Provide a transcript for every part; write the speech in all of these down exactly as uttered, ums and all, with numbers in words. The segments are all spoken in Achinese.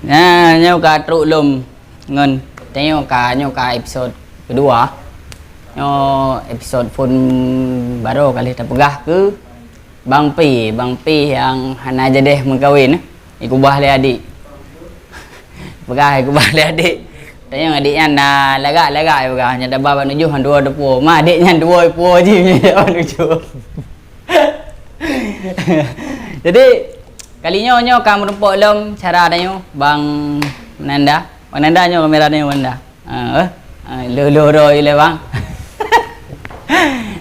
Nah, nyoe ka trok lom ngon tanyoe ka, nyoe ka episod kedua. Nyoe episod phon baroe ka lheueh tapeugah keu Bang Pi, Bang Pi nyang hana jadeh meukawen, ikubah lé adik. Peugah ikubah lé adik. Tanyoe adik nyan na lagak-lagak peugah, nyan daba bak nujoh han dua depo. Ma adik nyan dua depo jih nyan bak nujoh. Jadi, kali nyoe, nyoe ka meurumpok lom cara tanyoe, Bang Nanda. Bang Nanda nyoe kamera tanyoe, Bang Nanda. Ha, eh? Ha, lho, lho, lho, ilée, Bang.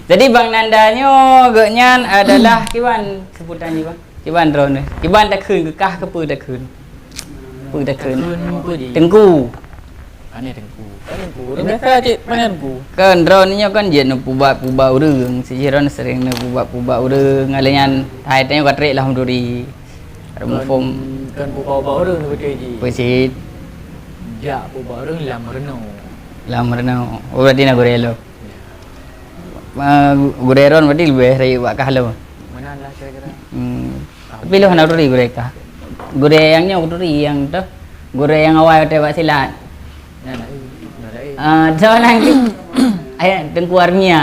Jadi, Bang Nanda nyoe, gobnyan adalah kiban sebutan jih, Bang? Kiban droeneuh? Kiban takheun, keu kah keu peue takheun? Peue takheun? Takheun peue jih? Teungku. Pane Teungku? Pane Teungku. Ureueng biasa cit, pane Teungku. Kan droeneuh nyoe kan jeuet neupeubat-peubat ureueng, sijih droeneuh sering neupeubat-peubat ureueng, lheueh nyan hai tanyoe ka trek lom duri. Ada muphom. Kan peubat-peubat ureueng beutôi jih. Peue cit? Jak peubat ureueng lam reunoe. Lam reunoe. Oh, berarti na gurée lom. Ya. Ma, gurée droen berarti leubeh rayeuk bak kah lom. Meunan lah kira-kira. Hmm. Tapi lôn hana turi gurée kah. Gurée nyang nyoe kuturi nyang tu. Gurée nyang awai watée bak silat. Nyan laén, nyan laén. Ah, soalan tu. Ayah, Teungku Armia.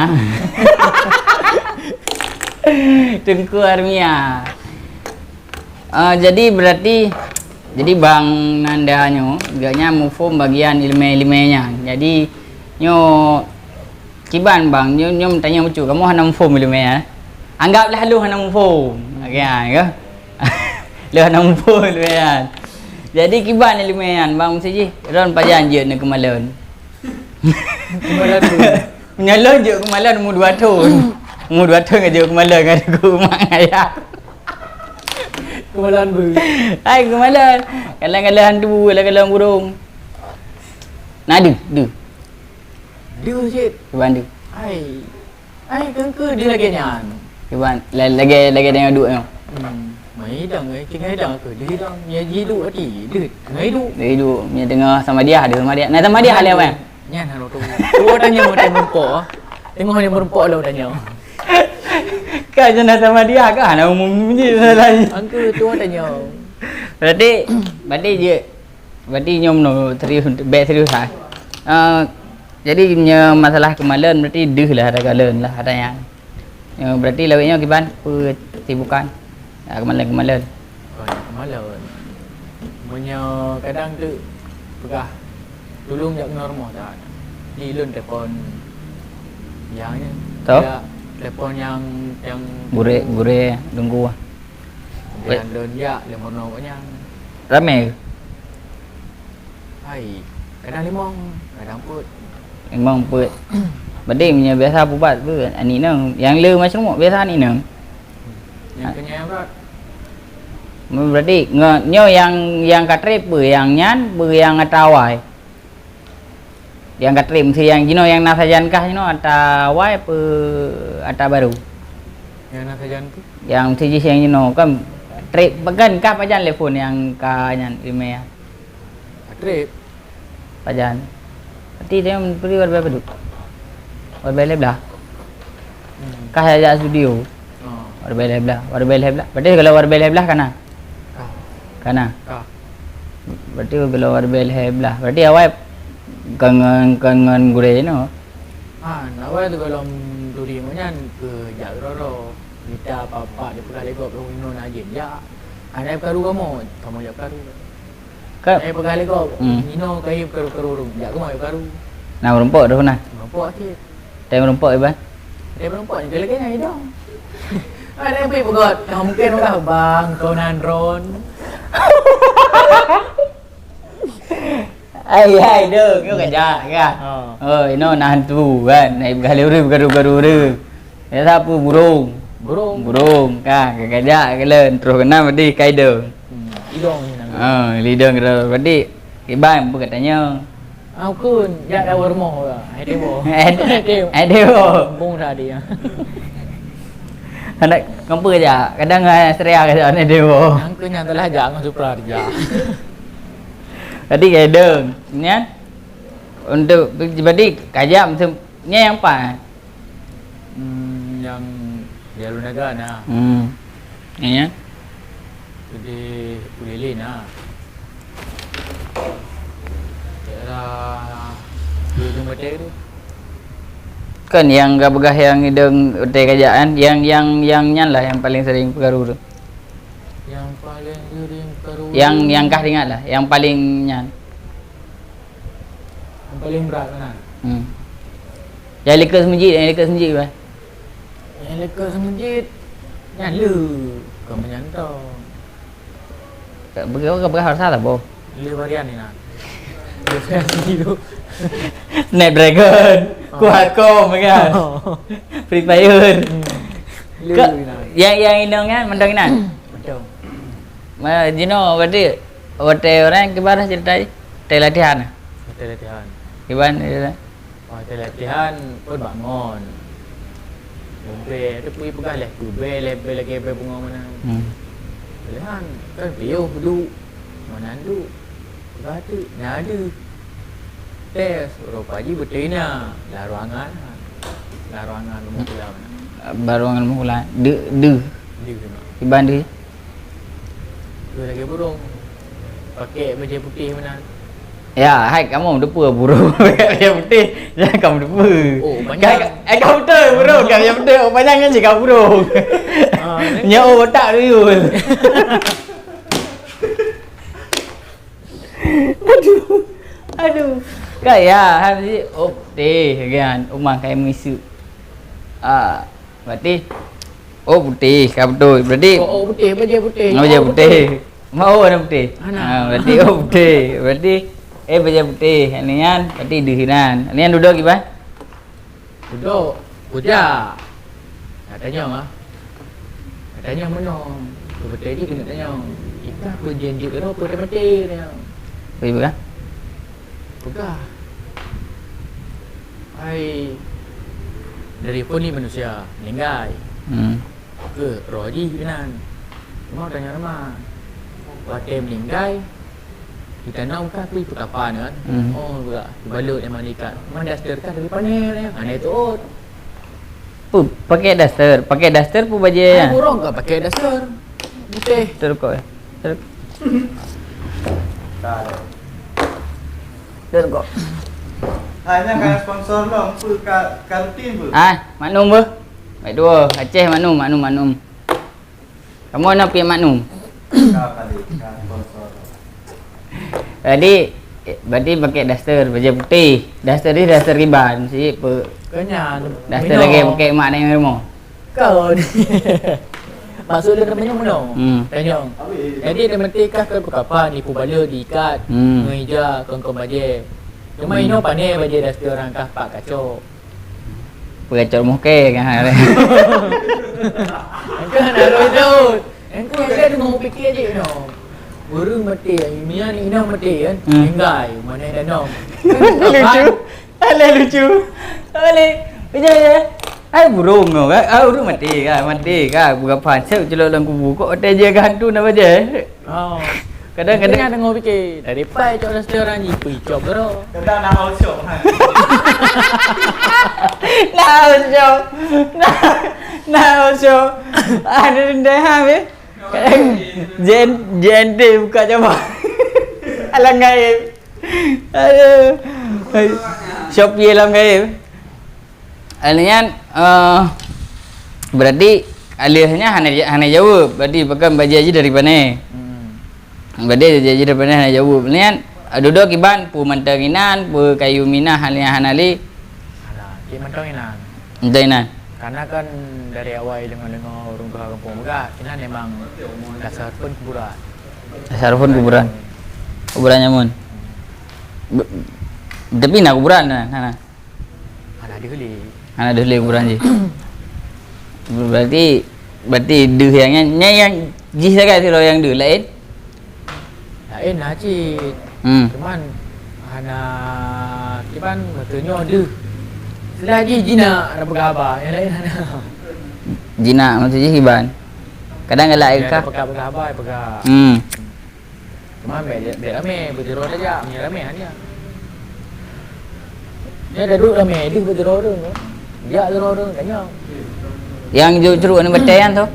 Teungku Armia. Ah, jadi berarti, jadi Bang Nanda nyoe, gobnyan muphom bagian ileumé-ileumé nyan. Jadi, nyoe kiban Bang, nyoe, nyoe meutanyoe bacut, kamoe hana muphom ileumé, eh. Anggaplah lôn hana muphom. Oke, ha, ke? Lôn hana muphom ileumé nyan. Jadi kiban ileumé nyan, Bang, meusti jih, droen pajan jeuet neukeumalon. Keumalon tu. Meunyoe lôn jeuet keumalon umur dua thon. Umur dua thon ka jeuet keumalon ngon gurée mak ayah. Keumalon beu. Hai keumalon. Kalon-kalon hantu, kalon-kalon burung. Na deuh, deuh. Deuh cit. Kiban deuh. Hai. Hai, keu-keu deuh lagée nyan. Kiban, la-, lagée, lagée tanyoe duek nyoe. Hmm. Mai dang, eh, tinggai dang keu deuh dang. Nya jiduek ati, deuh. Ngai duek. Deuh duek. Nya teungoh samadiah, deuh samadiah. Na samadiah lé awai. Nyan hana tu. Tuwo tanyoe watée meurumpok. Teungoh nyan meurumpok lom tanyoe. Ka jeuet na samadiah ka hana umum jih salah. Angku tuwo tanyoe. Berarti, berarti je, berarti nyoe meunoe serius, bèk serius ha. Eh, jadi nyoe masalah keumalon berarti deuh lah ada kalon lah ada nyan. Nyoe berarti lawét nyoe kiban peue sibukan? Ah, keumalon-keumalon. Oh, ya, keumalon. Meunyoe kadang tu peugah, "Tulông jak keunoe rumoh," dah. Di lôn telepon yang ni. Toh? Ya, telepon yang, yang gurée, gurée, Teungku. Dan lôn jak lé meurunoe gobnyan. Ramé? Hai, kadang limong, kadang peuet. Limong peuet. Berarti meunyoe biasa pubat tu aneuk inong, nyang le macam biasa aneuk inong. Nyang keunyan brat. Berarti nge-, nyoe nyang, nyang ka trép peue nyang nyan, peue nyang ata awai. Nyang ka trép meusti nyang jinoe nyang na sajan kah jinoe ata awai peue ata barô. Nyang na sajan tu? Nyang meusti jih nyang jinoe kan trép kan kah pajan lé phon nyang ka nyan email. Trép. Pajan. Berarti dia beri warna biru. Warna biru belah. Hmm. Kah jak studio. Oh. Warna biru belah. Warna biru belah. Berarti kalau warna biru belah kana? Kah. Kana? Kah. Berarti kalau warna biru belah. Berarti awai kon ngon, kon ngon gurée no. Ha, awai tu kalau duri nyan ke jak roro. Mita papa dia peugah lé gob rong inoe na jén jak. Ada karu kamoe, kamoe jak karu. Ka- Eh, peugah lé gob, hmm. Inoe kayém karu-karu ureueng. Jak keunoe karu. Nah, meurumpok dah pernah? Meurumpok cit. Tapi meurumpok, Iban? Tapi meurumpok ni, lagèe nyan idong. Ada yang pergi peugöt. Nah, mungkin orang, "Bang, kau nan ron." Hai, hai, dong. Kau kerja, kan? Oh. Oh, inoe na hantu, kan? Naik peugah lé ureueng, karu-karu ureueng. Ya, sapu burung. Burung. Burung, kan? Kau kerja, kalian. Terus kena pedih, kai dong. Hmm, idong ni nama. Ah, lidong kena pedih. Iban, apa katanya? Ah, ukun, jak dah rumoh lah. Hai debo. Hai debo. Bung dah dia. Anak kampung aja. Kadang, ah, seria ke sana debo. Yang ke nyang telah jak ngon Supra dia. Tadi kai dong, kan? Untuk berarti kajak macam ni yang apa? Hmm, yang Jalur Naga na. Hmm. Ya. Jadi Ulilin na. Watèe tu. Kan nyang ka peugah nyang idong watèe kajak kan, nyang, nyang, nyang nyan lah nyang paleng sering peukaru tu. Nyang paleng sering peukaru. Nyang, nyang kah ingat lah, nyang paleng nyan. Nyang paleng brat meunan. Hmm. Nyang likot seumeujit, nyang likot seumeujit bah. Nyang likot seumeujit nyan le, bukan meunyan tong. Ka beugah, ka beugah rasa lah boh. Le varian ni nah. Le varian sendiri tu. Snapdragon, oh. Qualcomm kan. Oh. Free Fire. Hmm. Le Ka, ni nah. Yang, yang inong kan, mantong inan. Mantong. Ma, jinoe berarti watèe orang kiban cerita tadi? Watèe latihan. Watèe latihan. Kiban cerita? Watèe latihan pun bangon. Lompe tu pui peugah leh tu, bèe leh, bèe lagèe bèe bungoh meunan. Hmm. Latihan kan piôh duek. Meunan duek. Peugah tu, na deuh. Tes, rupa jih beutôi na. Lam ruangan. Lam ruangan rumoh kula meunan. Lam ruangan rumoh kula. Deuh, deuh. Deuh meunan. Kiban deuh. Deuh lagèe burông. Pakai bajèe putéh meunan. Ya, hai kamoe meuteupeu burông pakai bajèe putéh. Jangan kamoe meuteupeu. Oh, panyang. Ka, eh, kamoe meuteupeu burông, ka bajèe putéh. Oh, panyang nyan cit ka burông. Ah, nyan. Nyoe oh botak tuyul. Aduh. Aduh. Ka ya, han si, oh, putéh kan. Uma kai meuisu. Ah, berarti, oh, putéh, ka beutôi. Berarti, oh, oh, putéh, bajèe putéh. Oh, bajèe putéh. Mau warna putéh. Hana. Ha, berarti, oh, putéh. Berarti, eh, bajèe putéh. Ini kan, berarti deuh inan. Ini kan duduk kiban? Duduk, kujak. Nak tanyong ah. Nak tanyong meunoe. Beutôi jih keuneuk tanyong. Ikah peue jeuet jeuet keudroe peue maté tanyong. Beutôi kan? Peugah. Hai, dari phon ni manusia meninggai. Hmm. Ke roh jih inan. Mau tanya ramah. Watèe meninggai, kita nak kah kui peukapan kan? Hmm. Oh, peukapan. Balot nyang malaikat. Mana daster kah dari panel ya? Aneh tu. Puh, pakai daster. Pakai daster puh bajèe ya? Burông ka pakai daster. Beutôi. Beutôi kok. Beutôi. Beutôi kok. Hai, nyan ka sponsor lom, peue ka, ka rutin peue? Ah, maknum beuh. Baik dua, Aceh maknum, maknum, maknum. Kamoe na pih maknum. Ka paling, ka sponsor. Jadi, eh, berarti pakai daster, bajèe putéh. Daster ni daster kiban, si pe-, Keunyan. Daster lagèe pakai mak nang rumoh. Kon. Maksud lôn teumanyong meunoe. Hmm. Tanyong. Jadi, teumeuteuh kah keu peukapan, ipu balot diikat, hmm, ngon ija, kon-kon bajèe. Cuma, hmm, inoe pané bajèe daster orang kah pak kacok. Peugacok muhke kan. Engkau hana roh tu. Engkau ada tu mau fikir je no. Ureueng maté, mian inong maté kan? Hmm. Tinggai, mana ada nom. Lucu. Alah lucu. Alah. Bijak ya. Ai burung tu kan. Ah, ureueng maté kan, maté kan. Bukan pancet celok dalam kubu. Kok ada je hantu nama je? Oh. Kadang-kadang. Tengah tengok fikir, dari pai cok restoran ni, pui cok bro. Kadang nak haus syok, ha. Nak haus syok. Nak, nak haus syok. Ada dendam ha weh. J N, J N T buka cabang. Alam gaib. Aduh. Shopee alam gaib. Akhirnya, eh, berarti alihnya hana, hana jawab. Berarti bukan bajie jih dari pane. Hmm. Berarti bajie jih dari pane hana jawab. Akhirnya, dudoe kiban, peue mantong inan, peue kayu minah, hana, hana li. Hana, cit mantong inan. Mantong inan. Karena kan dari awai deungoe-deungoe ureueng tuha gampông peugah, inan memang dasar pun kuburan. Dasar pun kuburan. Kuburan jameun. Be-, tapi na kuburan na, hana. Hana deuh lé. Hana deuh lé kuburan jih. Berarti, berarti deuh nyang, nyang, nyang jih sagai sidroe nyang deuh, laén? Laén na cit. Hmm. Cuman hana kiban meuteunyoe deuh. Sudah jih jinak na peugah haba, nyang laén hana. Jinak maksud jih kiban? Kadang galak kah? Peugah-peugah haba, peugah. Hmm. Cuma bèk, bèk ramè, beuteurô tajak, meunyoe ramè hana. Nyan taduek ramè, deuh beuteurô ureueng tu. Jak teurô ureueng, tanyong. Nyang jok curok aneuk batèe nyan tu?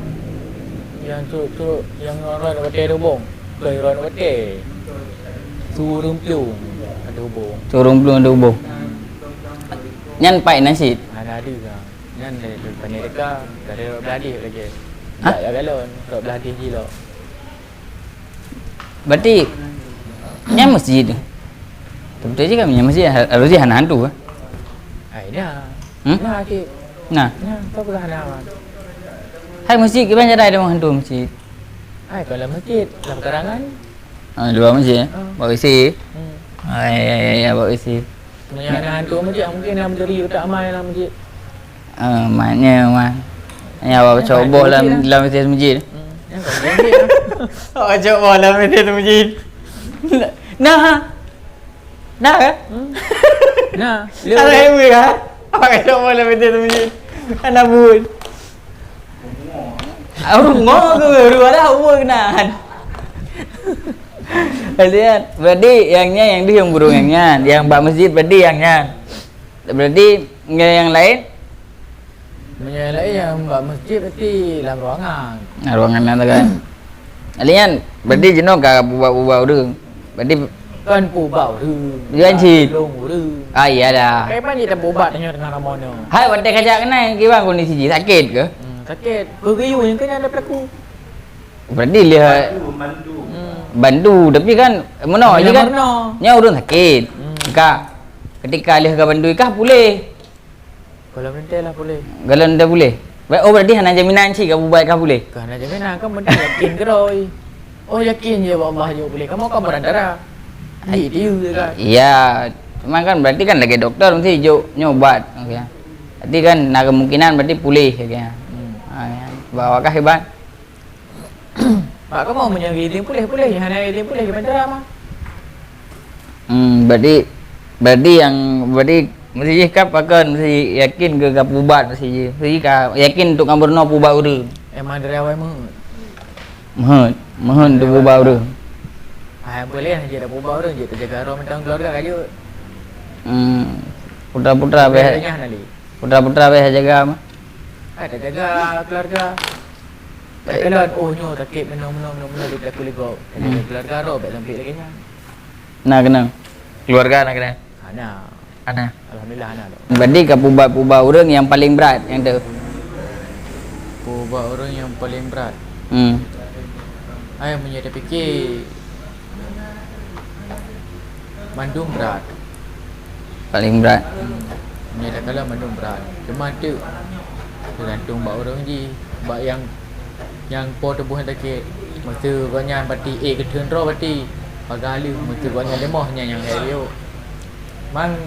Nyang curok-curok, nyang rhoi aneuk batèe di ubông. Bukan rhoi aneuk batèe. Su ureueng plueng, ada ubông. Su ureueng plueng, ada ubông. Nyan paih nan cit. Hana deuh ka. Nyan dari Paniaika, dari Rot Beladih lagèe. Hah? Jak galon, Rot Beladih jilok. Berarti nyan masjid tu. Betul je kan nyan masjid, harus hana hantu kan? Hai dah. Hmm? Nah, cik. Nah. Nah, kau pernah hana, Wan? Hai masjid, kiban cara ada hantu masjid? Hai, kalau masjid, dalam karangan. Ah, luar masjid, eh? Ah. Bak W C. Hmm. Ah, ya, ya, ya, ya, bak W C. Meunyo na hantu masjid, mungkin na meuturi utak amai lam masjid. Ah, maknya, man. Ya, awak cok boh lam, lam masjid, masjid. Hmm, ya, kalau masjid, ya. Awak cok boh lam masjid, masjid. Nah. Nah, kan? Hmm. Nah, dia ada orang yang, kan? Awak cok boh lam masjid, masjid. Anak buah. Ureueng ngo ke ureueng ada ureueng keunan. Kasihan. Berarti yang nyan, yang deuh yang burung yang nyan. Yang bak masjid berarti yang nyan. Berarti ngon yang lain? Meunyo yang lain yang bak masjid berarti lam ruangan. Nah, ruangan nyan kan. Kali nyan berarti jinoe ka peubuet-peubuet ureueng. Berarti kan peubuet ureueng. Tujuan cit. Tolong ureueng. Ah, iyalah. Kai pan jih tapeubuet tanyoe teungoh kamoe nyoe. Hai, watèe kajak keunan, kiban kondisi jih, sakét ke? Hmm, sakét. Peuriu nyang keu nyan ada pelaku. Berarti lheuh bantu, tapi kan meunoe, jadi kan meunoe. Nyoe ureueng sakét. Hmm. Ka. Ketika lheuh ka bantu kah puléh. Kalau meunte lah puléh. Kalau meunte puléh. Ba-, oh, berarti hana jaminan cit ka peubuet kah puléh? Ka hana jaminan, kan meunte yakin keudroe. Oh, yakin je bak Allah jeuet puléh. Kamoe kan perantara. Ai, di, di, kan. Iya, cuma kan berarti kan lagèe doktor mesti jok nyoe ubat, oke. Berarti kan na kemungkinan berarti puléh, oke. Hmm. Ha, ya. Bahwa kah hebat? Bak kamoe meunyoe izin puléh, puléh. Hana izin puléh, kiban cara mah. Hmm, berarti, berarti yang, berarti mesti jih ka pakon, mesti yakin ke ka peubat, mesti jih. Mesti ka yakin untuk ngon meurunoe peubat ureueng. Emang dari awai meuheuet. Meuheuet, meuheuet untuk peubat ureueng. Ah, boleh lah, jeuet peubat ureueng, jeuet teujaga droe mantong keluarga ka jeuet. Hmm, putra-putra beh. Putra-putra beh jaga mah. Ah, teujaga keluarga. Baik. Kalon, oh, nyoe sakét meunoe, meunoe, meunoe, meunoe, di pelaku ligop. Hmm. Keluarga roh, bèk sampai lagèe nyan. Na keunong? Keluarga na keunong? Hana. Hana? Alhamdulillah, hana tu. Berarti ka peubat-peubat ureueng nyang paleng brat, nyang tu? Peubat ureueng nyang paleng brat? Hmm. Ai, meunyoe tapike, mandum brat. Paleng brat. Hmm. Meunyoe takalon mandum brat. Cuma tu teugantung bak ureueng jih, bak nyang, nyang po tuboh nyang sakét. Meuseu gobnyan pati ék keuteun droe pati paga lheueh, meuseu gobnyan leumoh nyan nyang lhèe yôh. Man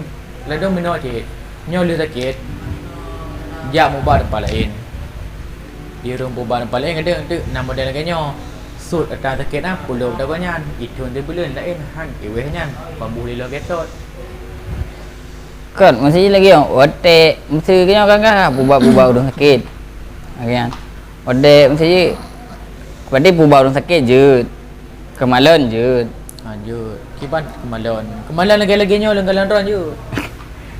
ladôm meunoe cit. Nyoe lheueh sakét, jak mubat teumpat laén. Di ureueng mubat teumpat laén kadang teuk na model lagèe nyoe. Sot atra sakét na, pulo bak gobnyan. Ithon teubuleuen laén han iweh nyan, pambuh lilo gesot. Kon, meusti lagèe nyoe, watèe meusti lagèe nyoe kan, kan, peubat-peubat ureueng sakét. Lagèe nyan. Watèe meusti, watèe peubat ureueng sakét jeuet. Keumalon jeuet. Ha, jeuet. Kiban keumalon. Keumalon lagèe-lagèe nyoe lôn kalon droe jeuet.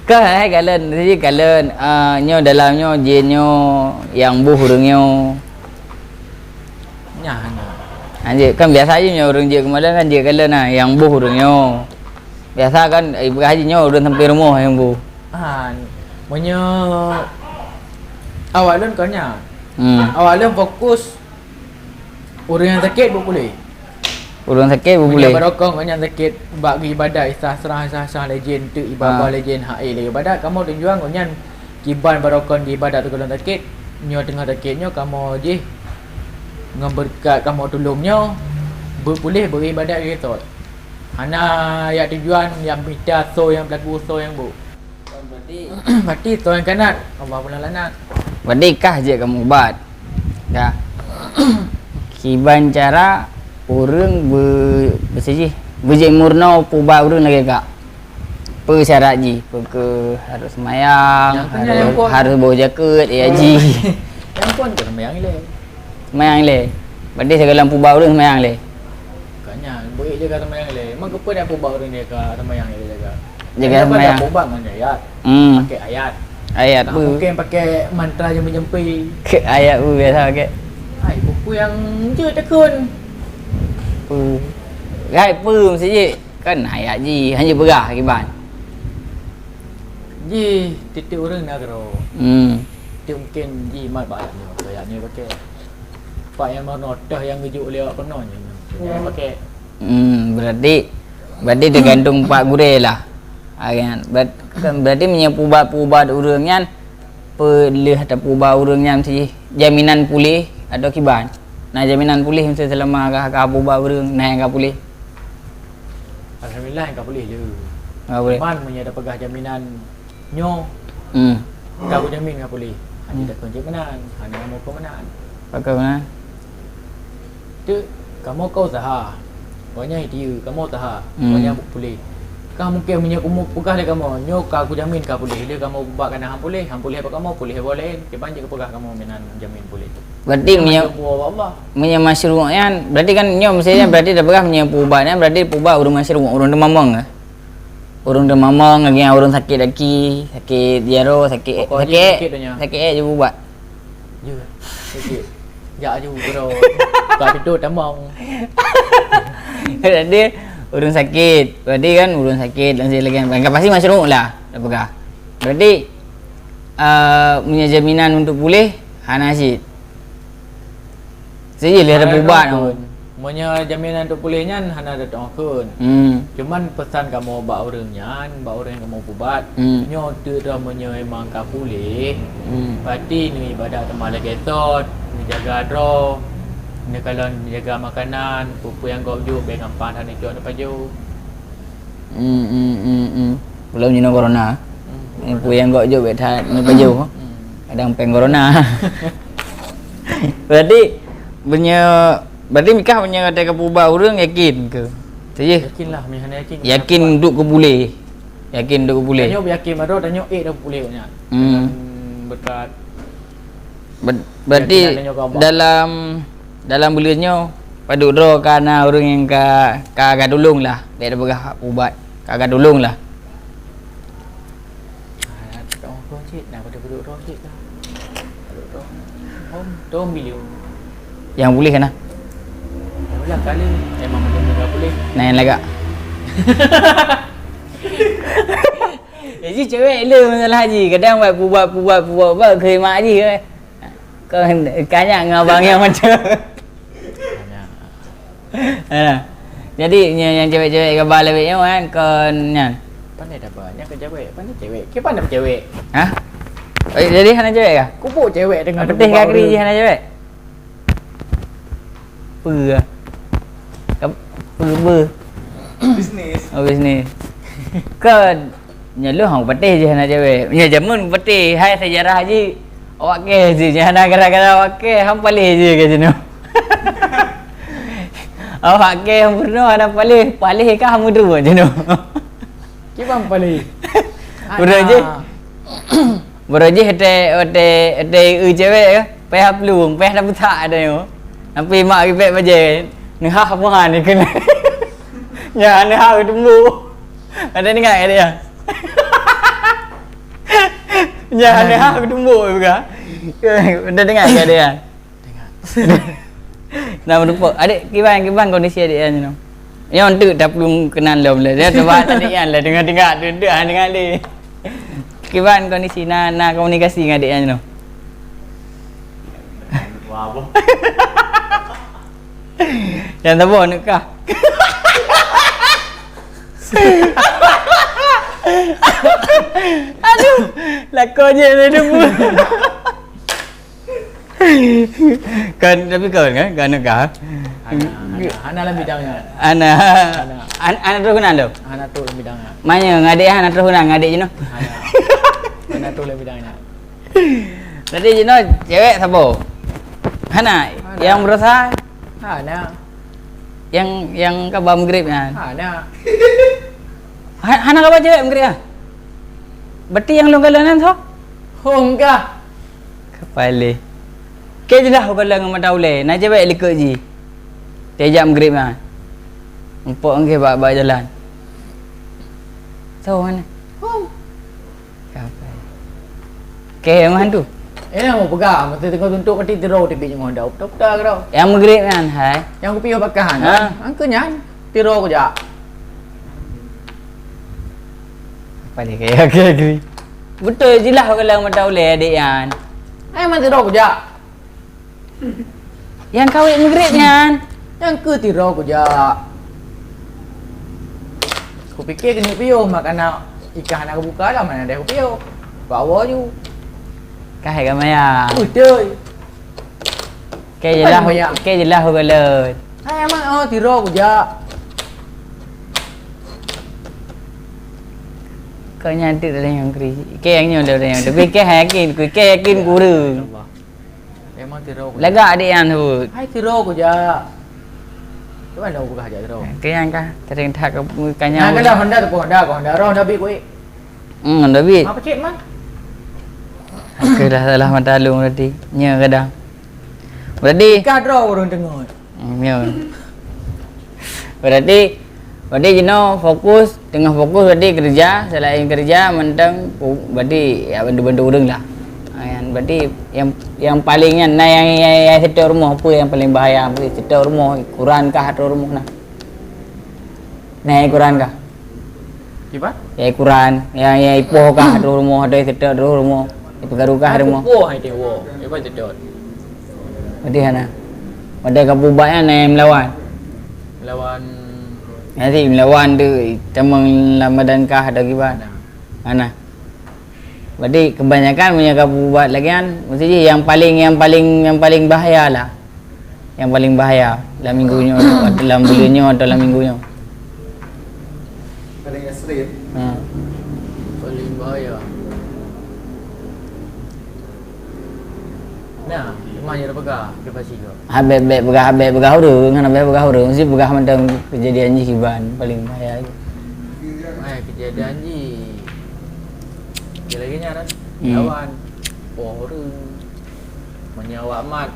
Ka hai kalon, meusti kalon, ah, nyoe dalam nyoe, jén nyoe, nyang boh ureueng nyoe. Nyan na. Anjir, kan biasa je nyoe ureueng jeuet keumalon kan jeuet kalon na, nyang boh ureueng nyoe. Biasa kan, eh, ipeugah haji nyoe ureueng sampai rumoh nyang boh. Ah, meunyoe awak lôn kon nyan. Hmm. Awak lôn fokus ureueng nyang sakét beupuléh. Ureueng sakét beupuléh. Meunyoe barokon kon nyan sakét bak geuibadat, isa seurang, isa seurang lé jén teuk iba-ba lé jén hak ék lé ibadat, kamoe tujuan kon nyan kiban barokon geuibadat teuh gohlom sakét. Nyoe teungoh sakét nyoe kamoe jih ngon beureukat kamoe tulông nyoe beupuléh beuibadat lé tot. Hana yak tujuan nyang mita soe nyang peulaku, soe nyang buet. Berarti soe nyang kanat, Allah pula laknat. Berarti kah jeuet kamoe ubat. Ka. Kiban cara ureueng be-, beusijih, beujeuet meurunoe peubat ureueng lagèe kak. Peue syarat jih? Peue keu harôh seumayang, harôh boh jakeuet, ya jih. Nyang kon keu seumayang ilèe. Seumayang ilèe. Berarti sigohlom peubat ureueng seumayang ilèe. Ka nyan, beuék jaga seumayang ilèe. Memang keupeue dak peubat ureueng ilèe ka seumayang ilèe jaga? Jaga seumayang. Peubat ngon ayat. Hmm. Pakai ayat. Ayat peue? Mungkin pakai mantra jampi-jampi. Ayat peue biasa pakai? Ai, buku nyang jeuet takheun. Peue? Gai peue meusti jih? Kan ayat jih, hana peugah kiban. Ih, tiep-tiep ureueng na keudroe. Hmm. Tiep mungkin jimat bak ayat nyoe, ayat nyoe pakai. Pak nyang meurunoe teuh nyang geujok lé awak keunoe nyoe. Nyang pakai. Hmm, berarti, berarti tergantung pak gurée lah. Ha, kan? Berat-, kan berarti meunyoe peuubat-peuubat ureueng nyan, peue lheueh tapeuubat ureueng nyan sih, jaminan puléh atau kiban? Na jaminan puléh meusé seulama ka, ka peuubat ureueng, na nyang ka puléh? Alhamdulillah, nyang ka puléh le. Ka puléh. Cuman meunyoe tapeugah jaminan nyoe, hmm, ka kujamin ka puléh. Hana, hmm, takheun cit meunan, hana kamoe keu meunan. Pakon meunan? Teuk, kamoe ka useuha. Awaknyan jitiyeue, kamoe useuha. Hmm. Awaknyan puléh. Ka mungken meunyoe kamoe peugah lé kamoe, nyoe ka kujamin ka puléh. Lé kamoe bak kana han puléh, han puléh bak kamoe, puléh bak laén. Kiban jeuet kapeugah kamoe meunan jamin puléh. Berarti nyoe meunyoe, macam buah Allah. Meunyoe masyruq nyan, berarti kan nyoe mesti nyan berarti tapeugah meunyoe peuubat nyan berarti peuubat ureueng masyruq, ureueng teumamong, eh? Ureueng teumamong, lagèe ureueng sakét gaki, sakét jaroe, sakét, pokok jih sakét, sakét donya. Sakét, eh, jeuet peuubat. Jeuet, sakét. Jak aju keudroe. Ka tidur tamong. Berarti ureueng sakét. Berarti kan ureueng sakét dan sebagainya. Kan pasti masyruq lah, tapeugah. Berarti, eh, meunyoe jaminan untuk puléh, hana cit. Sijih lé ada peuubat. Meunyoe jaminan untuk puléh nyan hana datang kheun. Hmm. Cuman peusan kamoe bak ureueng nyan, bak ureueng nyang kamoe peuubat, hmm, nyoe teuk droe meunyoe memang ka puléh, hmm, pasti neuibadat teuma lagèe sot, neujaga droe, neukalon neujaga makanan, peue-peue nyang gob jok bèk gampang that neucok neupajoh. Hmm, hmm, hmm, hmm. Belum jinoe corona. Hmm. Peue nyang gob jok bèk that neupajoh. Hmm. Kadang pèng corona. Berarti meunyoe, berarti Mikah meunyoe gata ka peuubat ureueng yakin keu? Sijih. Yakin lah, meunyoe hana yakin, yakin duek keu puléh. Yakin duek keu puléh. Tanyoe yakin baroe, tanyoe ék dah puléh nyan. Hmm. Dengan berkat Ber-, berarti dalam, dalam buleuen nyoe padub droe ka na ureueng nyang ka, ka, ka tulông lah, bèk tapeugah ubat, ka, ka tulông lah. Ah, tong kong cit, na padub droe cit lah. Padub droe. Hom, tong biliu. Nyang puléh ka na? Ulang kali, memang betul-betul puléh. Na nyang lagak. Jadi cewek le masalah haji. Kadang buat pubat, pubat, pubat, pubat, keu mak haji ke. Kau kanyak ngon abang yang macam. Alah. Jadi, nyang, nyang cewek-cewek kaba lawet nyoe kan, kon nyan. Pandai dah bah, nyang ke cewek, pandai cewek. Ke pandai cewek? Hah? Eh, jadi hana cewek kah? Kubuk cewek tengah. Betul kah kri hana cewek? Peue? Kap-, peue, peue? Bisnis. Oh, bisnis. Kan, nyoe lôn hang patéh jih hana cewek. Nyoe jameun patéh, hai sejarah jih. Awak kèe jih, nyoe hana gara-gara awak kèe, hang paléh jih ka jinoe. Awak kèe hang peurunoe hana paléh, paléh ka hang meudroe jinoe. Kiban paléh. Udah jih. Baroe jih watèe, watèe, watèe eu cewek ka, payah plueng, payah tapeutak ata nyoe. Tapi mak ribet bajèe, neuhah peue han dikeue. Nyan neuhah geutumbok. Ada dengar ka dia? Nyan neuhah geutumbok bukan? Ada dengar ka dia? Tengok. Nah, meurumpok. Adek, kiban, kiban kondisi adek nyan jinoe? Nyoe enteuk taplueng keunan lom lé. Dia teuba tadi nyan lé, tengah-tengah, duduk, ah, tengah lé. Kiban kondisi na, na komunikasi ngon adek nyan jinoe? Wah, boh. Nyang saboh aneuk kah? Aduh, lakoe jih lé debu. Kan, tapi kon kan? Kan ka? Hana, hana, hana lam bidang nyan. Hana. Hana. An-, hana troh keunan tu? Hana troh lam bidang nyan. Manyang ngadek hana troh keunan ngadek jinoe? Hana. Hana troh lam bidang nyan. Tadi jinoe cewek saboh? Hana. Hana. Yang berusaha? Hana. Yang, yang kaba meugrib nyan? Hana. Ha-, hana kaba cewek meugrib ah? Berarti yang lôn kalon nyan soe? Hong kah? Kapaleh. Keu jeulaih ukalon ngon mata ulèe, na cewek likot jih. Teuh jak meugrib nyan. Muphom keu bak, bak jalan. Soe nyan? Hong. Kapaleh. Keu meuhan tu? Eh, mau peugah, masa tengok tuntuk pati tiro teubiet nyoe dah. Udah, udah, udah. Yang meugrib nyan, hai. Yang kupiôh bakah nyan. Ha? Angka nyan, tiro kujak. Kapaleh kaya, kaya gini. Beutôi jilah gohlom mata ulèe adék nyan. Hai, man sidroe kujak. Nyang kawét meugrét nyan. Nyang keu sidroe kujak. Kupike keuneuk piôh, makanan ikah hana kubuka dah, mana deh kupiôh. Bawa ju. Kah hai ka maya. Beutôi. Keu jeulaih, keu jeulaih gohlom. Hai, man, oh, sidroe kujak. Kau nyan tu dah yang kri. Keu nyang nyoe dah yang. Tapi keu yakin, keu yakin guru. Memang sidroe kujak. Lagak adék nyan sebut. Hai, sidroe kujak. Cuba nak buka hajat sidroe. Keu nyan kah, sering that keu kanyang. Nah, kalau Honda tu Honda, kau Honda roh Honda bik kuih. Hmm, Honda bik. Apa cek man? Keu dah salah mata lung berarti. Nya kadang. Berarti kah droe ureueng teungoh. Hmm, ya. Berarti, berarti jinoe fokus, teungoh fokus berarti kerja, selain kerja mantong berarti ya bantu-bantu ureueng lah. Ha, kan? Berarti yang, yang paling nyan nah yang, yang, yang seutôt rumoh apa yang paling bahaya? Apa seutôt rumoh, Quran kah atau rumoh nah? Nah, Quran kah? Kiban? Ya Quran, ya ya ipoh kah atau rumoh atau seutôt rumoh, ya peukaru kah rumoh. Ipoh hai teuwo, iban seutôt. Berarti hana. Pada kabubat nyan na nyang melawan. Melawan. Nanti melawan tu tamong lam badan kah atau kiban? Hana. Hana. Berarti kebanyakan meunyoe kabubat lagèe nyan, mesti jih yang paling, yang paling, yang paling bahaya lah. Yang paling bahaya lam minggu nyoe, lam buleuen nyoe atau lam minggu nyoe. Paling ekstrem. Ha. Paling bahaya. Nah, memang ya peugah, dia pasti kau. Habéh bèk peugah, habéh peugah ureueng, hana bèk peugah ureueng, mesti peugah mantong kejadian jih kiban paling bahaya. Hai, kejadian jih. Dia lagi nyan kan? Hmm. Lawan. Poh ureueng. Meunyoe awak mat,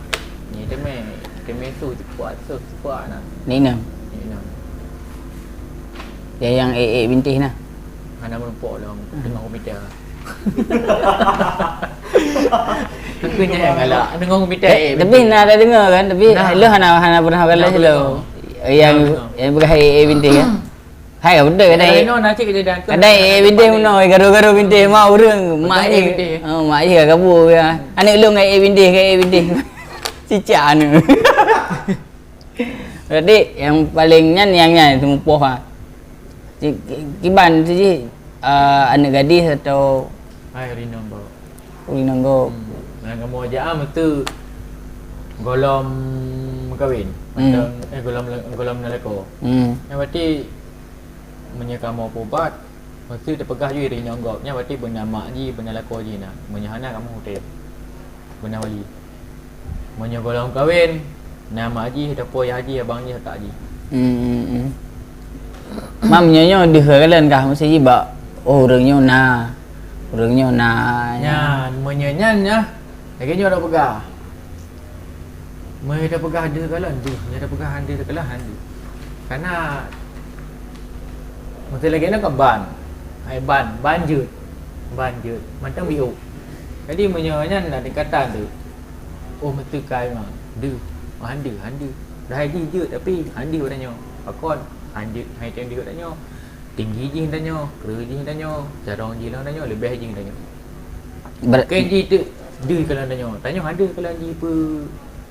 nyoe teumé, teumé su cepat, su cepat na. Ni enam. Ni enam. Ya yang eh eh bintih na. Hana meureumpok lom, hmm, teungoh komputer. Aku nyan yang galak, teungoh komputer. Eh, eh, tapi bintih. Na ada dengar kan, tapi nah, lu hana, hana pernah galak. Hana pernah. Yang, hana pernah. Yang peugah eh eh bintih kan. Hai, beutôi kadang. Kadang eh, eh, bintih meunoe, garu-garu bintih, mak ureueng, mak eh, bintih. Oh, mak eh, gabu ya. Aneuk lôn eh, eh, bintih, eh, eh, bintih. Cicak aneuk. Jadi, yang paling nyan, yang nyan, teumeupoh ha. Ki-, ki-, kiban tu jih, ah, aneuk gadih atau Hai, rinong bak. Ui nanggo. Hmm. Nah, kamoe ajak ah meutu gohlom meukawen. Hmm. Mantong, eh, gohlom, gohlom na lakoe. Hmm. Nyan berarti meunyoe kamoe peubat, meutu teupeugah ju iri nyoe gob. Nyan berarti beuna mak jih, beuna lakoe jih na. Meunyoe hana kamoe udeb. Beuna wali. Meunyoe gohlom kawen, na mak jih, ataupun ayah jih, abang jih, kakak jih. Hmm, hmm, hmm. Mam nyoe nyoe deuh kalon kah meusti jih bak, oh, ureueng nyoe na. Ureueng nyoe na. Nyan, meunyoe nyan nyan, lagèe nyoe dak peugah. Meunyoe dak peugah deuh kalon deuh, nyoe dak peugah han deuh kalon han deuh. Karena meusti lagèe nyoe ka ban. Hai ban, ban jeuet. Ban jeuet. Mantong biôk. Jadi meunyoe nyan na tingkatan tu. Oh, meuteukai ma. Deuh. Oh, han deuh, han deuh. Dah hai jih jeuet, tapi han deuh pada nyoe. Pakon? Han jeuet, hai tem deuh pada nyoe. Tinggi jih dah nyoe, kreueh jih dah nyoe, carông jih dah nyoe, leubeh jih dah nyoe. Ber- Bukan jih tu, deuh kalau dah nyoe. Tanyoe ada kalau jih pun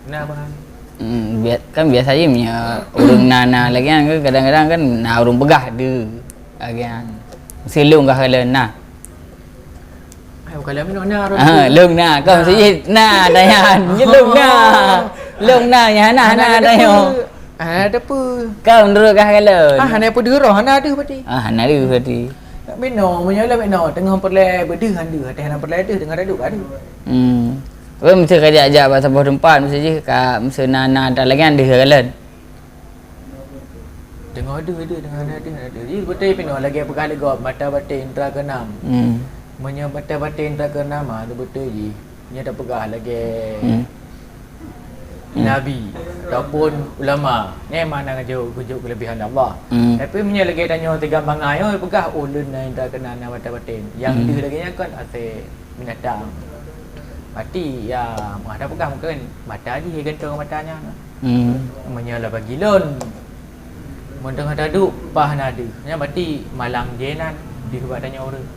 na bahan. Hmm, bia-, kan biasa je punya ureueng na, na lagi kan, kadang-kadang kan na ureueng peugah deuh. Lagi kan. Hmm. Silong kah kalau na. Ai, bukan lom na, na, Ah, lom na. Kau mesti na, Dayan. Ye lom na. Lom na, nya na, na, na, Dayan. Ah, ada apa? Kau menurut kah kalau? Ah, hana apa deuh roh, hana deuh berarti. Ah, hana deuh berarti. Tak beno, meunyoe lah beno, teungoh peureulèe beudeuh han deuh, teuh hana peureulèe deuh, teungoh daduk ka deuh. Hmm. Tapi mesti ka jak-jak bak saboh teumpat, mesti jih ka, mesti na, na, tak lagi han deuh kalon. Teungoh deuh, deuh, teungoh na deuh, na deuh. Jadi, beutôi pih nyoe lagèe peugah lé gob, mata batin indra keenam. Hmm. Meunyoe mata batin indra keenam, ah, tu beutôi jih. Nyoe tapeugah lagèe Hmm. Hmm. nabi ataupun ulama. Nyan makna geujok, geujok keulebihan Allah. Hmm. Tapi meunyoe lagèe tanyoe tiga mangai, oh, peugah, "Oh, lôn na indra keenam, na mata batin." Nyang Hmm. deuh lagèe nyan kan asèe binatang. Berarti, ya, mata peugah mungkin mata jih gantung mata nyan. Hmm. Meunyoe lah bagi lôn, meunyoe teuka duek, paih na deuh. Nyan berarti malang jih nan deuh bak tanyoe ureueng.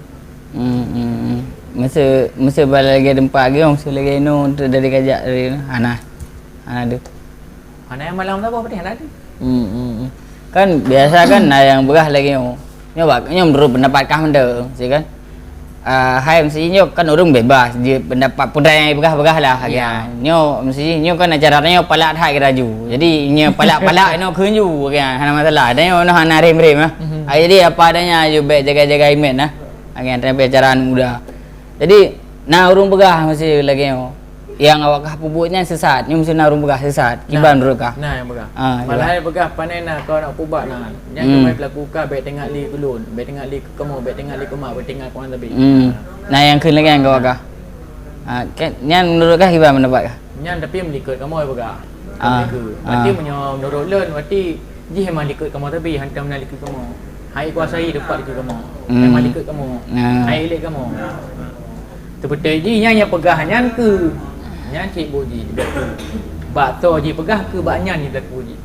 Hmm, hmm, hmm. Masa, masa bala lagèe teumpat lagèe, masa lagèe nyoe tu dari kajak dari hana. Hana tu. Hana nyang malam saboh, berarti hana tu. Hmm, hmm, hmm. Kan biasa kan na nyang peugah lagèe nyoe. Nyoe bak, nyoe menurut pendapat kah mantong, si kan? Ah, hai mesti nyoe kan ureueng bebas je pendapat peue nyang peugah-peugah lah. Ya. Kan. Nyoe mesti nyoe kan acara nyoe palak that laju. Jadi nyoe palak-palak nyoe kheun ju kan. Hana masalah. Dan nyoe hana rem-rem ah. Mhm. Ah, jadi apa adanya ju bèk jaga-jaga iman lah. Kan tapi acara aneuk muda. Jadi na ureueng peugah mesti lagèe nyoe. Nyang awak kah peubuet nyan sesat. Nyoe mesti na ureueng peugah sesat. Kiban menurut kah? Nah, nyang peugah. Ah, malah nyang peugah pané na kau nak peubuet na. Nyan hmm. Keuhai pelaku kah bèk teuingat lé keu lôn, bèk teuingat lé keu kamoe, bèk teuingat lé keu mak, bèk teuingat keu orang sabe. Hmm. Nah, nyang kheun lagèe nyan keu awak kah? Ah, ka-, nyan menurut kah kiban pendapat kah? Nyan tapi meulikot kamoe peugah. Ah. Berarti meunyoe menurut lôn, berarti jih memang likot kamoe tapi hantom na likot kamoe. Hai kuasai teumpat likot kamoe. Hmm. Memang likot kamoe. Ah. Hai ilèe kamoe. Teupeuteuh jih nyan nyang peugah nyan keu nyan cit buet jih. Bak soe jih peugah keu bak nyan jih pelaku jih.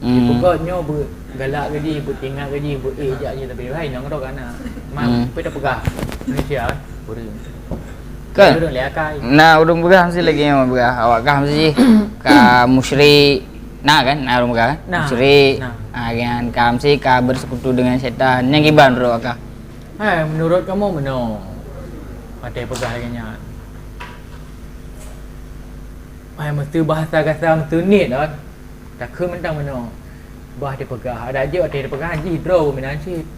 Hmm. Peugah nyoe beugalak keu jih, beuteuingat keu jih, beuék jak jih tapi hai nanggroe kana. Memang hmm. Peue tapeugah Malaysia kan? Ureueng. Kan? Ureueng lé akai. Na ureueng peugah mesti lagèe nyoe peugah. Awak kah mesti jih ka musyrik. Na kan? Na ureueng peugah kan? Na. Musyrik. Na. Ah, kan? Ka mesti ka bersekutu dengan setan. Nyang kiban menurut awak kah? Hai, menurut kamoe meunoe. Watèe peugah lagèe nyan. Hai, meusti bahasa gata meuteunit kan. Takheun mantong meunoe. Bah dipeugah, adak jeuet watèe dipeugah jih droe meunan cit.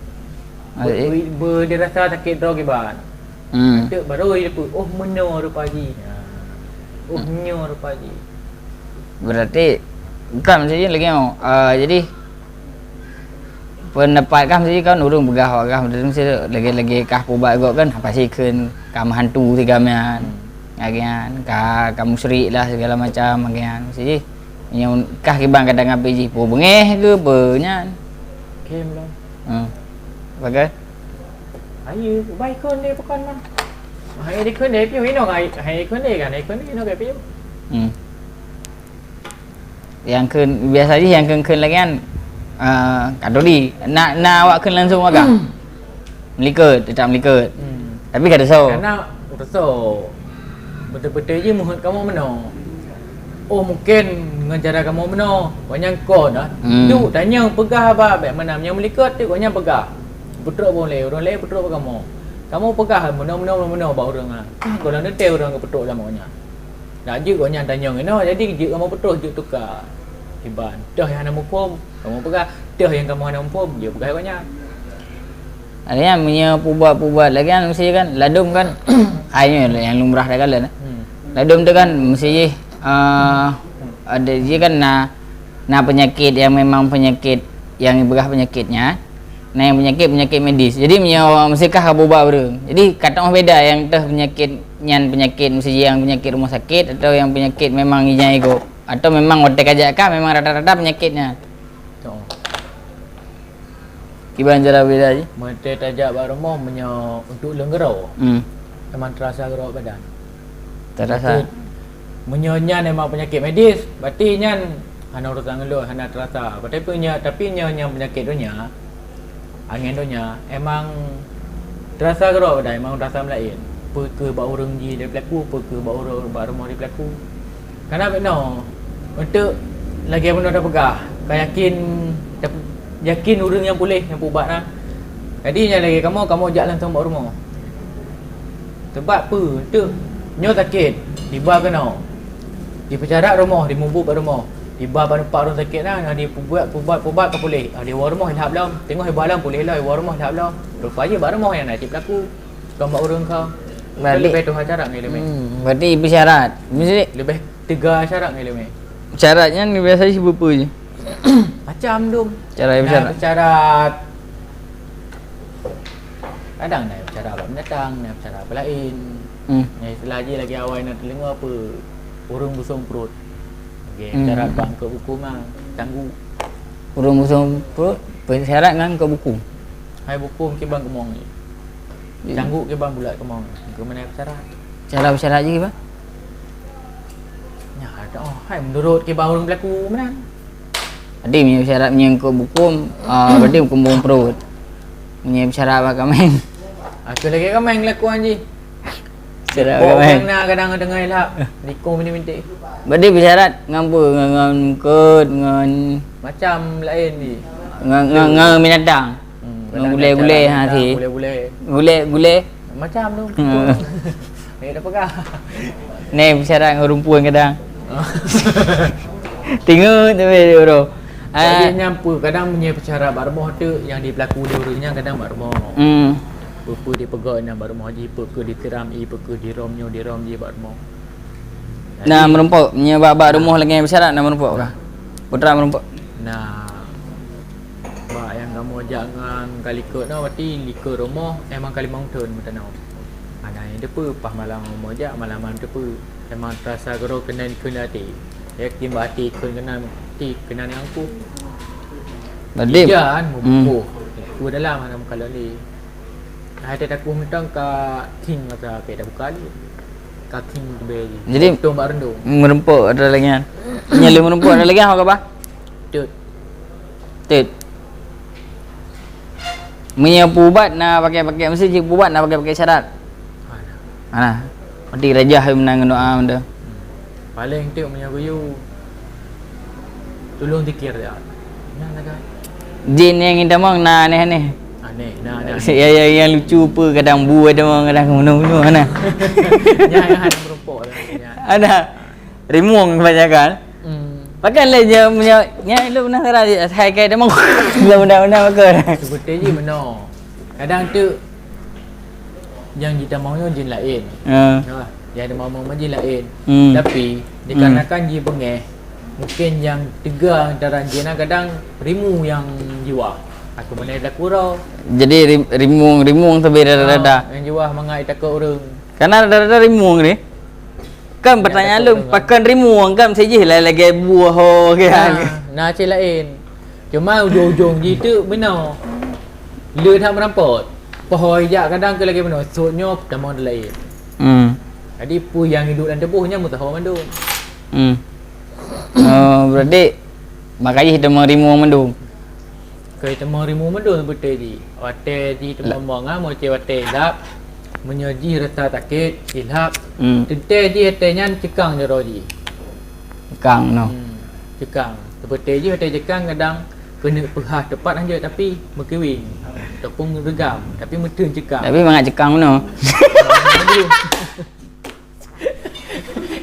Ah, eh. Be-, be-, dirasa sakét droe kiban. Hmm. Teuk baru dipeugah, "Oh, meunoe rupa jih." Ha. "Oh, hmm. Nyoe rupa jih." Berarti bukan maksudnya lagi mau. Ah, jadi pendapat kah mesti kan ureueng peugah awak kah mesti lagi-lagi kah peubuet gok kan pasti kheun ka meuhantu sigoe nyan. Hmm. Lagèe nyan ka, ka musyrik lah segala macam lagèe nyan. Mesti jih Nyang kah kiban kadang api jih peue beungéh ke peue nyan. Khem lah. Hmm. Bagai? Ayo, bai kon deh pekan mah. Hai deh kon deh piu ino kai, hai kon deh kan, hai kon deh ino kai piu. Hmm. Nyang kheun biasa jih nyang kheun-kheun lagèe nyan, eh, kadoli. Na, na awak kheun langsung agam. Melikot, tetap melikot. Hmm. Tapi ka desya. Karena desya. Beutôi-beutôi jih meuheuet kamoe meunoe. Oh, mungken ngon cara kamoe meunoe. Awak nyan kon dah. Hmm. Duek tanyong peugah haba bèk meunan nyang melikot tu awak nyan peugah. Peutrok bak lé, ureueng lé peutrok bak kamoe. Kamoe peugah meunoe-meunoe meunoe bak ureueng ah. Ah, gohlom teuntèe ureueng geupeutrok lam awak nyan. Nak jeuet gobnyan tanyong inoe, jadi jeuet kamoe peutrok jeuet tuka. Iban, toh nyang hana muphom, kamoe peugah, toh nyang kamoe hana muphom, jeuet peugah gobnyan. Artinya, meunyoe peubuet-peubuet lagèe nyan, mesti kan, ladôm kan, ai nyoe nyang lumrah takalon, eh. Hmm. Ladôm tu kan, mesti jih, eh, ada jih kan na, na penyakit yang memang penyakit, yang peugah penyakitnya, Nah, nyang peunyakét, peunyakét medis. Jadi, meunyoe meusikah ka beuba ureueng. Jadi, ka teuma beda nyang teuh peunyakét nyan, peunyakét meuseujang, peunyakét rumoh sakét, atau nyang peunyakét memang ijai gob, atau memang watèe ka jak kah, memang rata-rata peunyakét nyan. Oh. Kiban cara beda jih? Watèe tajak bak rumoh, meunyoe untuk lôn keudroe, hmm, memang terasa keudroe badan. Terasa. Tapi, meunyoe nyan memang peunyakét medis, berarti nyan hana urusan ngon lôn, hana terasa. Tapi nyoe, tapi nyoe nyang peunyakét donya, angén donya, emang terasa keudroe badan, emang terasa meulaén. Peu kheueh bak ureueng jih di pelaku, peu kheueh bak ureueng, bak rumoh di pelaku. Kana bèk noe, untuk lagèe bunoe tapeugah, ka yakin, yakin ureueng nyang puléh nyang peuubat na. Jadi, nyang lagèe kamoe, kamoe jak langsung bak rumoh. Sabab peue? Untuk nyoe sakét, diba keunoe. Dipeucarat rumoh, dimubuet bak rumoh. Diba bak teumpat ureueng sakét na, na dipeubuet, peubat, peubat ka puléh. Ah, diwoe rumoh ilhap lom. Teungoh iba lom puléh lom, iwoe rumoh ilhap lom. Rupa jih bak rumoh nyang na cit pelaku. Kon bak ureueng kah. Berarti leubeh tuha syarat ngon ileumèe. Hmm, berarti ipeusyarat. Mesti leubeh teuga syarat ngon ileumèe. Syarat nyan biasa jih sipeue-peue jih? Macam dum. Cara ipeusyarat. Nah, ipeusyarat. Kadang na ipeusyarat bak binatang, na ipeusyarat bak laén. Hmm. Nyang istilah jih lagèe awai na teudeungoe peue? Ureueng busong pruet. Okey, hmm, syarat bak eungkôt buku ma, cangguek. Ureueng busong pruet, peusyarat ngon eungkôt buku. Hai buku kiban keumong jih. Iya. Cangguek kiban bulat keumong. Keu meunan syarat. Cara beusyarat jih kiban? Nyan, oh, hai, menurut kiban ureueng pelaku meunan. Jadi, meunyoe syarat meunyoe eungkôt buku, ah, berarti buku pruet. Meunyoe syarat bak kaméng. Aku lagèe kaméng lakuan jih. Syarat. Kok agama. Orang na kadang tengah ilap, nikung minti-minti. Berarti bersyarat ngon apa? Ngon, ngon kot, ngon macam lain ni. Ngon, ngon, ngon binatang. Hmm, ngon kadang gulai-gulai, binatang, ha, si. Gulai-gulai. Gulai, gulai. Macam tu. Hmm. Eh, dah pegang. Ni bersyarat ngon rumpun kadang. Tengok tapi, bro. Jadi, ah, nyan pun kadang meunyoe bersyarat bak rumoh tu, yang diberlaku di ureueng nyan kadang bak rumoh. Hmm. Peue-peue dipeugah nyan bak rumoh jih, peue keuh disiram ie, peue keuh dirhom nyoe, dirhom jih bak rumoh. Jadi, na meurumpok, meunyoe bak, bak rumoh lagèe bersyarat na meurumpok kah? Putra meurumpok. Nah, bak nyang kamoe jak ngon ka likot nyoe, berarti likot rumoh memang ka limong thon meutanyoe. Hana nyang teupeu, paih malam kamoe jak, malam-malam teupeu. Memang terasa keudroe keunan kheun até. Yakin bak até kheun keunan, até keunan nyang kuh. Berarti, ija kan, hmm, muboh. Ku dalam hana meukalon lé. Hai teuh takuh mantong ka khing masa pih tabuka lé. Ka khing teubai. Jadi, tong bak reundong. Meurumpok ada lagi kan? Nyang lé meurumpok ada lagi kan, ho ka bah? Tut. Tut. Meunyoe peuubat na pakai-pakai, meusti cit peuubat na pakai-pakai syarat. Hana. Hana. Meusti rajah meunan ngon doa benda. Hmm. Paléng teuk meunyoe geuyue, tulông zikir ya. Nyan lagèe. Jin nyang ngieng tamong na aneh-aneh. Aneh, na, na, aneh. Ya, ya, nyang lucu peuh, kadang bu tamong, kadang bunoe-bunoe, na. Nyan, nyan hana meurumpok lah, nyan. Ada. Rimueng kebanyakan. Hmm. Pakai lé nyan, nyan, nyan lôn penasaran, hai kai tamong. Lôn penasaran, penasaran. Seperti jih meunoe. Kadang tu nyang jitamong nyoe jin laén. Ha. Ha, nyang jitamong jin laén. Hmm. Tapi, hmm, dikarenakan jih beungéh, mungkin nyang teuga antara jih na kadang rimueng nyang jiwah. Aku mana dah kurau. Jadi rim-, rimueng, rimueng sabe rada-rada. Ha, nyang jiwah mangat takot ureueng. Karena rada-rada rimueng ni. Kan pertanyaan lôn, pakon rimueng kan, sijih lah lagèe buah ho, kan? Nah, na cit laén. Cuma ujong-ujong jih tu meunoe. Le that meurampot. Poh ho ijak kadang keu lagèe meunoe, sot nyoe tamong laén. Hmm. Jadi peue nyang iduek lam tuboh nyan meusaho mandum. Hmm. Oh, berarti makajih tamong rimueng mandum. Keu teumong rimueng mandum beutôi jih. Watèe jih teumong-mong, ha, meucè watèe ilap, meunyoe jih rasa sakét, ilap, hmm, teuntèe jih watèe nyan ceukang jaroe jih. Ceukang, noh. Hmm, ceukang. Seperti jih watèe ceukang kadang keuneuk peuhah teupat hanjeuet, tapi meukiweng ataupun reugam, tapi meuteun ceukang. Tapi mangat ceukang meunoe.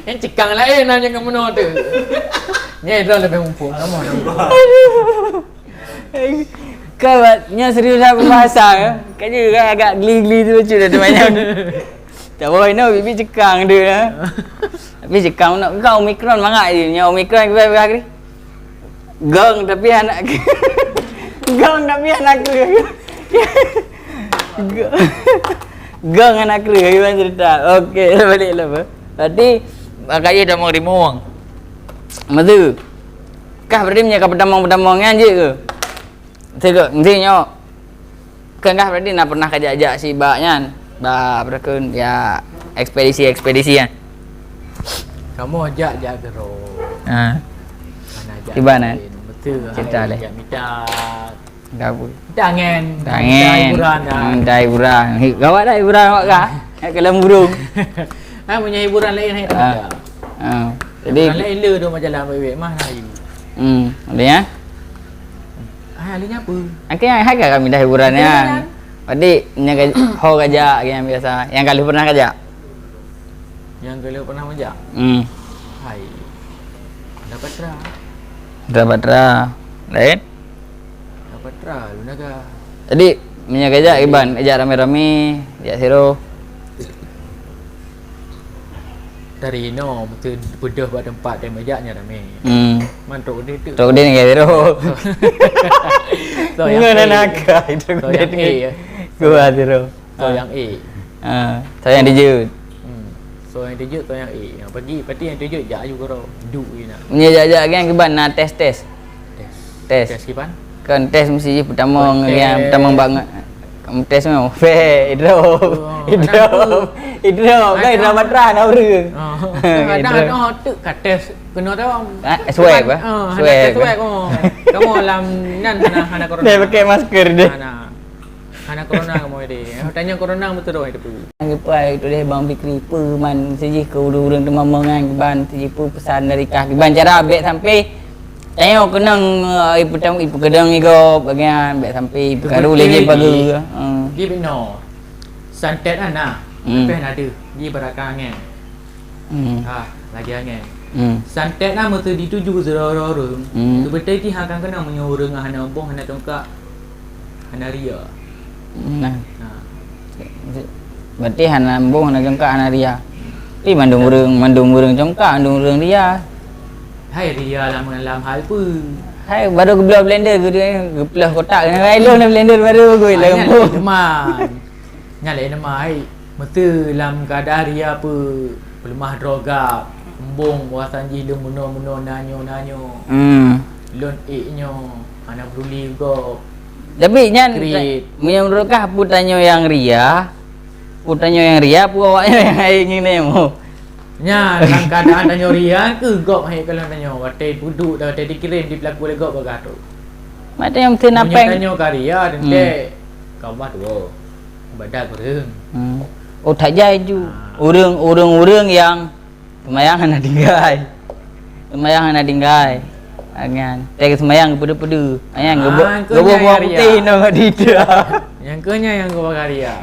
Nyan ceukang laén na nyang meunoe tu. Nyan droe leubeh muphom. Kamoe na. Aduh. Kan, nyan serius lah pembahasan, ya. Kan je kan agak geli-geli tu lucu dah teumanyong. Tak apa, inoe bibi ceukang tu, ya. Tapi ceukang nak kau Omicron mangat je. Nyan Omicron ke berapa hari? Gong tapi anak gong tapi anak kru. Gong anak kru gimana cerita? Okey, balik lah apa. Berarti makajih tamong rimueng. Meusu. Kah berarti meunyoe ka peutamong-peutamong nyan jeuet ke? Meusu ke? Meusu nyoe. Kan kah berarti na pernah kajak-jak si bak nyan. Bak apa kheun ya ekspedisi-ekspedisi kan. Kamoe jak, jak keudroe. Ha. Mana jak? Kiban, eh? Betul. Cerita leh. Jak mita. Dah apa? Mita angin. Mita angin. Mita hiburan dah. Hmm, mita hiburan. Hi-, gawat dah hiburan awak kah? Nak ke dalam burung. Ha, punya hiburan lain hai tak ada. Ha. Jadi hiburan lain le dua macam lah, baik-baik mah na you. Hmm, ada ya? Ah, lain apa? Okey, hai kah kami dah hiburan ya. Hiburan. Tadi nyang ka-, ho kajak yang biasa. Yang kali pernah kajak? Nyang geuleuh pernah meujak? Hmm. Hai. Dapat tra. Dapat tra. Lain? Dapat tra, lu naga. Jadi, meunyoe kajak iban, kajak ramé-ramé, jak sidroe. Dari inoe, mungkin peudeuh bak teumpat dan meujak nyan ramé. Hmm. Man trok udeh tu. Trok udeh nyan sidroe. So, yang A. Ngon anak, trok udeh nyan. So, yang A. Gua sidroe. So, ah, yang A. Ah, so yang dijut. Hmm. So, yang dijut, so yang A. Yang pagi, pati yang dijut, jak aju koro. Duk je nak. Meunyoe jak-jak kan kiban na tes-tes. Tes. Tes. Tes kiban? Kan tes mesti je pertama ngon yang pertama banget. Kamu tes mau. Feh, idrop. Oh, idrop. Idrop. Kan idrop batra na ureueng. Oh. Idrop. Kadang-kadang tu ka tes kena tahu. Ah, swab, eh? Ah, swab. Swab, oh. Kamu lam nan hana, hana corona. Dia pakai masker dia. Hana. Hana corona kamoe deh. Tanyong corona beutôi dong itu. Nyang geupeugah tuléh Bang Fikri, peue man sijih keu ureuëng-ureuëng teuma meungan kiban sijih peue peusan dari kah kiban cara bék sampai tanyoe keunong, eh, ipeutam-, ipeukeudong igob bagian bék sampai ipeukaru lé jih pageue. Hmm. Gib inoe. Santet hana. Hmm. Leupeh na deuh. Ji baraka angén. Hmm. Ah, lagée angén. Hmm. Santet na meuseu dituju sidroe-droe ureuëng. Hmm. Seubeutôi jih akan keunong meunyoe ureuëng hana umbong, hana tungkak, hana ria. Nah. Ha. Berarti hana umbong, hana tungkak, hana ria. Tapi mandum ureuëng, mandum ureuëng tungkak, mandum ureuëng ria. Hai ria lam, lam hal peue? Hai baru geubloe blender, geu-, geuploh kotak. Hai lôn blender baru gui leumbung. Teman. Nyan lé nama hai, meuseu lam keuadaan ria peue, peuleumah droe gab, embong, wasan jih lôn meunoe-meunoe, na nyoe, na nyoe. Hmm. Lôn ék nyoe, hana peuduli gob. Tapi nyan, Krit. Meunyoe meunurot kah, peue tanyoe nyang ria, peue tanyoe nyang ria, peue awaknyoe nyang hai ngieng nemo? Nyan, lam keuadaan tanyoe ria, keu gob hai kalon tanyoe, watée peuduek, watée dikirém, dipeulaku lé gob bagah tu. Mak tanyoe meusti na péng. Meunyoe tanyoe ka ria, teuntée, ka ubah tuwoe. Ibadat ureuëng. Hmm. Oh, that jai ju. Ah. Ureuëng, ureuëng, ureuëng nyang seumayang hana tinggai. Seumayang hana tinggai. Anyan. Teuka seumayang geupeudeuh-peudeuh. Anyan, ah, geubo-, geuboh bawang putih ngon di tia. Nyang keu nyan nyang geupeugah ria.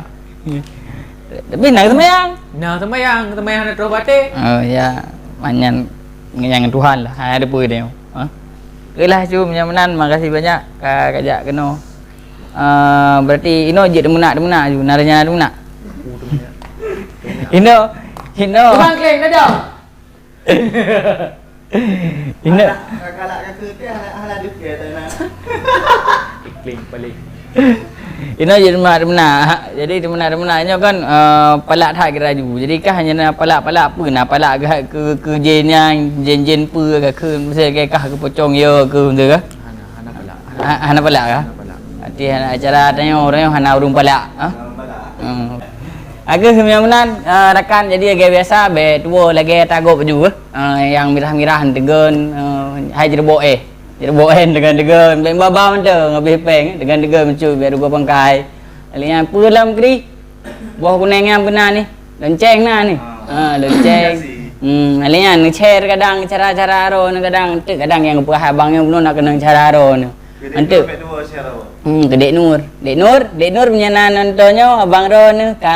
Tapi na seumayang. Na seumayang, seumayang hana troh batée. Oh, ya. Manyan ngon Tuhan lah. Hai ada peue dia. Ha? Okeylah, Cu, meunyoe meunan, makasih banyak ka kajak keunoe. Ah, berarti inoe jeuet teumeunak-teumeunak aju, na rencana teumeunak? Inoe, inoe. Tukang kleng, dah jauh. Inoe. Anak, anak, anak kata, hana, hana deuh ke, tak nak. Iklim paling. Inoe jeuet teumeunak-teumeunak. Jadi teumeunak-teumeunak nyoe kan, eh, palak that kira aju. Jadi kah hanya na palak-palak peue, na palak keu, keu, keu jén nyan, jén-jén peue ka kheun, misal kah geupocong yo keu, misal kah? Hana, hana palak. Ha, hana palak kah? Hana palak. Arti hana acara tanyoe, tanyoe hana ureuëng palak, ha? Hana palak. Hmm. Agak meunyoe meunan, eh, rakan, jadi lagée biasa, bék tuwoe lagée tagôb aju, eh. Eh, nyang mirah-mirah teugon, eh, hai jeureuboh éh. Jeureuboh éh teugon-teugon, bék baba mantong, habéh péng, teugon-teugon meucut, bék rugoe pangkai. Lé nyan peue lam kri? Boh kuneng nyang beuna ni. Lonceng na ni. Ah. Ha, lonceng. Iya sih. Hmm, lé nyan, share kadang cara-cara aro ni kadang, teuk kadang nyang geupeugah abang nyoe bunoe na keunong cara aro ni. Jadi, anteuk. Sampai dua share awak. Hmm, keu Dek Nur. Dek Nur, Dek Nur meunyo na nonton nyoe, abang droeneuh ka,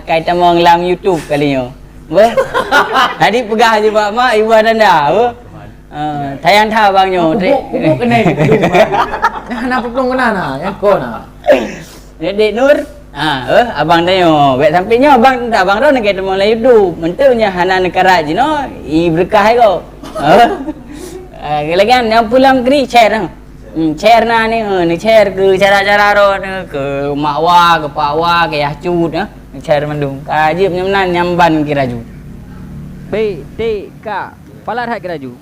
ka itamong lam YouTube kali nyoe. Beuh? Tadi peugah je bak mak, ibu tanda, beuh? Ah, sayang that abang nyoe, Dek. Kubuk, kubuk kena itu. Nah, na peutong kena na, nyang ko na. Dek, Dek Nur. Ah, eh, abang tanyoe. Bèk sampai nyoe abang, abang droeneuh ka itamong lam YouTube. Meunteuek nyoe hana neukarat jinoe, i beureukah ai kok. Eh? Ah, lagèe nyan, nyang pulang kri share, ha. Hmm, share na ni, ha, ni share keu cara-cara droeneuh, keu mak wa, keu pak wa, keu yah cut, ha. Share mandum. Ka jeuet nyan meunan nyang ban kira ju. Baik, tik, kak. Pala that kira ju.